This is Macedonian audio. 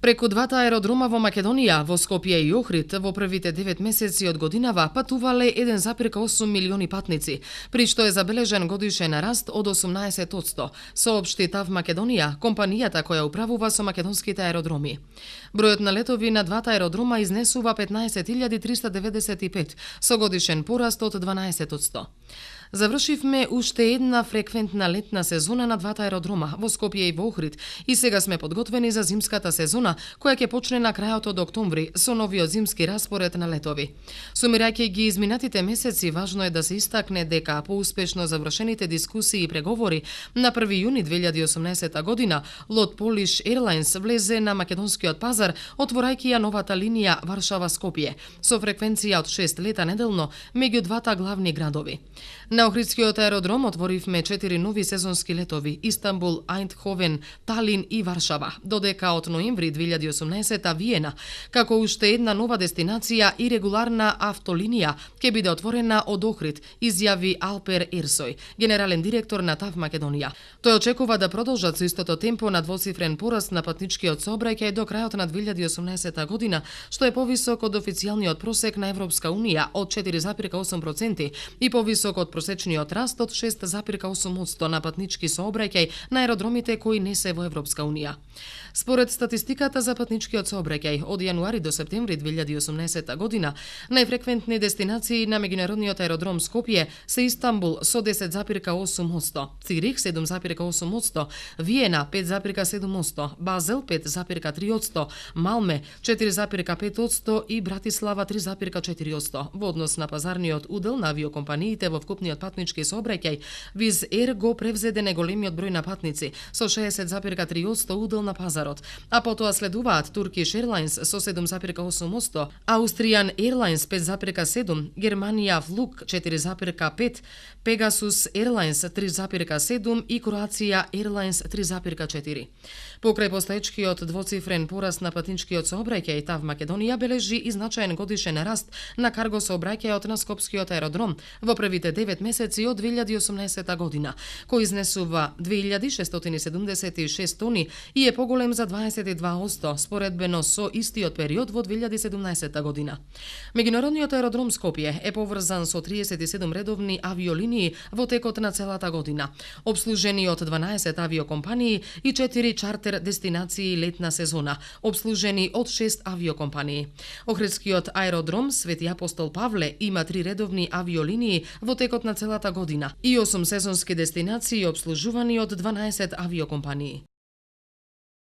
Преку двата аеродрома во Македонија, во Скопје и Охрид, во првите 9 месеци од годинава патувале 1,8 милиони патници, при што е забележен годишен раст од 18%, соопшти ТАВ Македонија, компанијата која управува со македонските аеродроми. Бројот на летови на двата аеродрома изнесува 15.395, со годишен пораст од 12%. Завршивме уште една фреквентна летна сезона на двата аеродрома во Скопје и во Охрид и сега сме подготвени за зимската сезона која ќе почне на крајот од октомври со новиот зимски распоред на летови. Сумирајќи ги изминатите месеци, важно е да се истакне дека по успешно завршените дискусии и преговори на 1 јуни 2018 година лот Polish Airlines влезе на македонскиот пазар, отворајќи ја новата линија Варшава-Скопје со фреквенција од 6 лета неделно меѓу двата главни градови. На Охридскиот аеродром отворивме 4 нови сезонски летови: Истанбул, Ајндховен, Талин и Варшава, додека од ноември 2018 Виена, како уште една нова дестинација и регуларна автолинија ќе биде отворена од Охрид, изјави Алпер Ерсој, генерален директор на ТАВ Македонија. Тој очекува да продолжат со истото темпо на двоцифрен пораст на патничкиот сообраќај до крајот на 2018 година, што е повисок од официјалниот просек на Европска унија од 4,8% и повисок од просечниот раст од 6,8% на патнички сообраќај на аеродромите кои не се во Европска унија. Според статистиката за патничкиот сообраќај од јануари до септември 2018 година, најфреквентни дестинации на меѓународниот аеродром Скопје се Истанбул со 10,8%, Цирих 7,8%, Виена 5,7%, Базел 5,3%, Малме 4,5% и Братислава 3,4%. Во однос на пазарниот удел на авиокомпаниите во вкупниот патнички сообраќај, Виз Ер го превзеде најголемиот број на патници со 60,3% удел на пазарот, а потоа следуваат Turkish Airlines со 7,8%, Austrian Airlines 5,7%, Германија Флук 4,5%, Pegasus Airlines 3,7% и Croatia Airlines 3,4%. Покрај постоечкиот двоцифрен пораст на патничкиот сообраќај, ТАВ Македонија бележи и значаен годишен раст на карго сообраќајот на Скопскиот аеродром во првите 9 месеци од 2018 година, кој изнесува 2676 тони и е поголем за 22% споредбено со истиот период во 2017 година. Меѓународниот аеродром Скопје е поврзан со 37 редовни авиолинии во текот на целата година, обслужени од 12 авиокомпании и 4 чартер дестинации летна сезона, обслужени од 6 авиокомпании. Охридскиот аеродром Свети Апостол Павле има 3 редовни авиолинии во текот на целата година и 8 сезонски дестинации обслужувани од 12 авиокомпании.